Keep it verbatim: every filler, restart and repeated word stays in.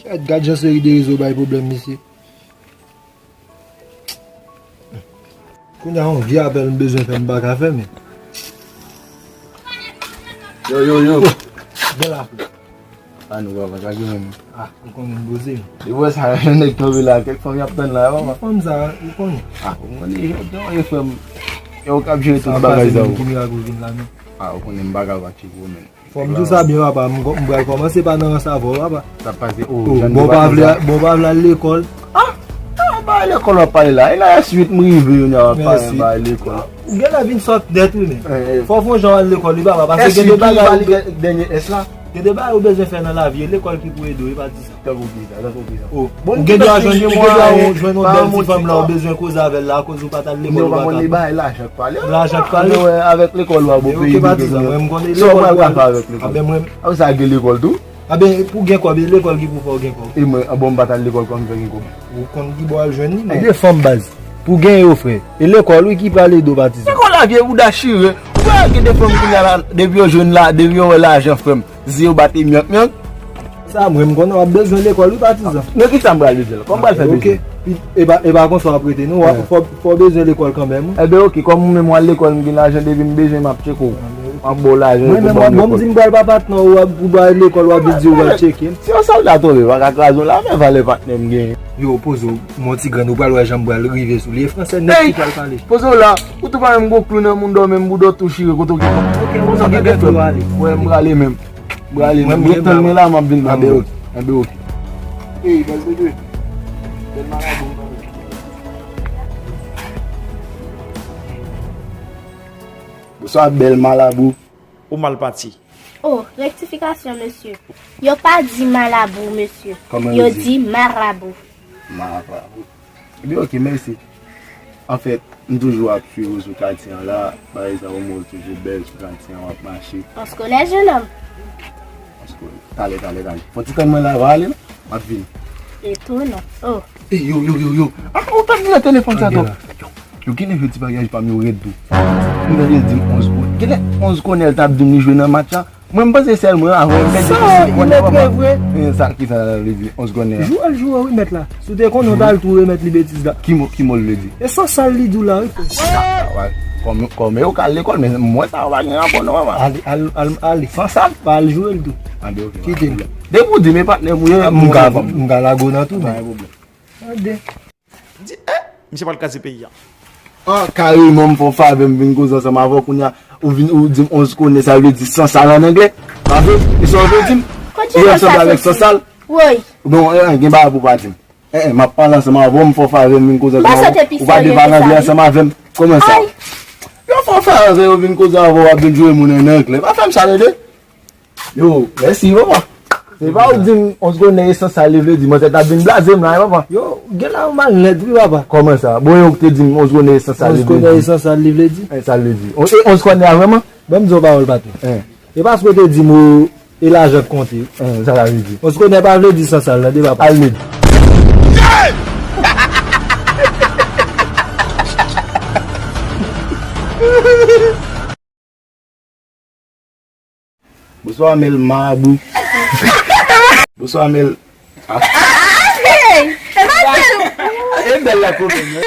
Gad, gad jan seri de rezo bay pwoblèm, mesye. Kounye a, yon vye apèl m bezwen fè, m pa ka fè, men. Yo, yo, yo. Oh, bèl afè. A nou, papa, sa ki menm? Ah, ou konnen m poze m. E wè sa, yon nèg tonbe la, kèk fanm y ap tann la, papa. Fanm sa, ou konnen. Ah, ou konnen, yo, yo, yo, frè m. Yo, k ap jere tout bagay sa, ou. Ki mirak ou vin la, men. Ah, ou konnen m pa ka pati pou ou, men. Fò m di w sa byen, papa. M, m pral kòmanse pa nan rans avè w, papa. Sa pase, oh, oh, bon, pa vle, bon, pa vle al lekòl. Ah, ah, ba lekòl w ap pale la. E la, S uit m rive, yo, n ap pale, ba lekòl. Ou genlè vin sòt nèt, wi, men. Eh, eh. Fò w fè yon jan w al lekòl, wi, papa. Paske gen de bagay ou be-, dènye S la. Gen de bagay ou bezwen fè nan lavi, e lekòl ki pou ede w, e pa di sa. Tankou kisa, tankou kisa. Oh, ou gen dwa jwenn, ou gen dwa jwenn yon bèl ti fanm la, ou bezwen koze avè l la, akoz ou pa t al lekòl, ou pa t al. Lajan k pale. Lajan k pale. Mwen, avèk lekòl ou a bon peyi. Ok, pa di sa, mwen, m konnen lekòl. Sa w pral ka fè avèk lekòl? Aben, mwen. A, sa gen lekòl tou? Aben, pou gen kòb, e lekòl ki pou fè w gen kòb. E mwen, a bon, m pa t al lekòl, kòman m fè gen kòb? Ou konn ki bò al jwenn li, men. E de fanm baz. Pou gen yo, frè. E lekòl, wi, ki pral ede w, patizan. Se kon la vye bouda chire. Ou wè, gen de fanm kounye a la, depi yo jwenn la, depi yo wè lajan, frè m. Zye yo bat e myank myank. Sa, mwen, m konnen w ap bezwen lekòl, wi, patizan. Men kisa m pral di l? Kòman m pral fè bezwen? Ok. E pa, e pa konsa w ap rete, non. W ap, fò, fò w bezwen lekòl kanmenm, wi. Eben, ok, kòm ou menm w al lekòl, m gen lajan, depi m bezwen, m ap tcheke w. M ap ba w lajan. Mwen menm, w ap ban m di m pral pa patnè w, w ap, ou pral lekòl, w ap vin di w pral tcheke m. Si yon sòlda tonbe, pa ka kraze w la, men valè patnè m genyen. Yo, poze w, mon ti grenn, ou pral wè jan m pral rive sou li. E fransè nèt ki pral pale. Poze w la, ou tou pa menm gwo klou nan moun dòmi, m boudò tou chire kote w gen. Ok, ou gen de klou ale. Wè, m prale menm. Brale, mwen, mwen tann mwen la, m ap vin. Anben, ok. Anben, ok. Ey, bèl bebe. Bèl malabou. Bonswa, bèl malabou. Ou mal pati. Oh, rektifikasyon, mesye. Yo pa di malabou, mesye. Kòman yo di? Yo di marabou. Marabou. Ebyen, ok, mèsi. Anfèt, m toujou ap swiv ou sou katye an la, bagay sa yo, m wè w toujou bèl sou katye an, w ap mache. An skolè, jenòm. An skolè. Talè, talè, talè. Fò ti tann mwen la, pa ale non. M ap vini. Etonan. Oh. Ey, yo, yo, yo, yo. Ah, ou pa t vin nan telefòn sa, tou. Yo, yo, genlè jwe ti bagay pa m yo rèd tou. M tande l di m onz gònè. Genlè onz gònè l t ap di m li jwe nan match la. Mwen, m panse sèl mwen, avan m pèdi. Sa, li mèt vre, vre. Eh, sa, kisa sa vle di? Onz gònè a. Jwe l, jwe l, wi, mèt la. Si w te konnen, w t al tou remèt li betiz la. Ki mo, ki mo l vle di? E Sansal li di w la, wi, frè. Sa, sa, wè. Kòm, kòm yo ka al lekòl, men mwen sa yo pa gen rapò non, papa. Ale, al, al, ale. Sansal? Pa al jwe l tou. Anben, ok. Kite l. Depi w di, men patnè m ou ye, m ka, m ka lage w nan tou, men. Pa gen pwoblèm. Tande. Di, eh, misye pral kraze peyi a. Ah, kareman, m fè w favè, m vin koze ansanm avè w, kounye a, ou vin, ou di m onz gònè, sa vle di Sansal an anglè. Pa vre? E sa w vle di m? Kote Sansal soti? Ou ansanm avèk Sansal? Woy. Bon, eh, eh, gen bagay pou w pa di m. Eh, eh, m ap pale ansanm avè w, m fè w favè, m vin koze ansanm avè w. Ou pa de pale anglè ansanm avè m. Kòman sa? Ay. Yo fè w favè, yo vin koze avè w, w ap vin joure moun an anglè. Pa fè m sa, tande? Yo, mèsi, papa. Se pa ou di m onz gònè e Sansal li vle di, mwen tèt ap vin blaze m la, wi, papa. Yo, genlè ou malnèt, wi, papa. Kòman sa? Bon, yo te di m onz gònè e Sansal li vle di. Onz gònè e Sansal li vle di? Eh, sa l vle di. On-, e onz gònè a vrèman? Ban m di w yon pawòl, patnè. Eh. E paske w te di m ou, e lajan k konte. Eh, sa sa vle di? Onz gònè pa vle di Sansal, tande, papa. Al nèt. Bonswa, Mèl Marabou. Bonswa, Mèl. Ah. Hey! E pa sèl. E bèl la, kòmè, men.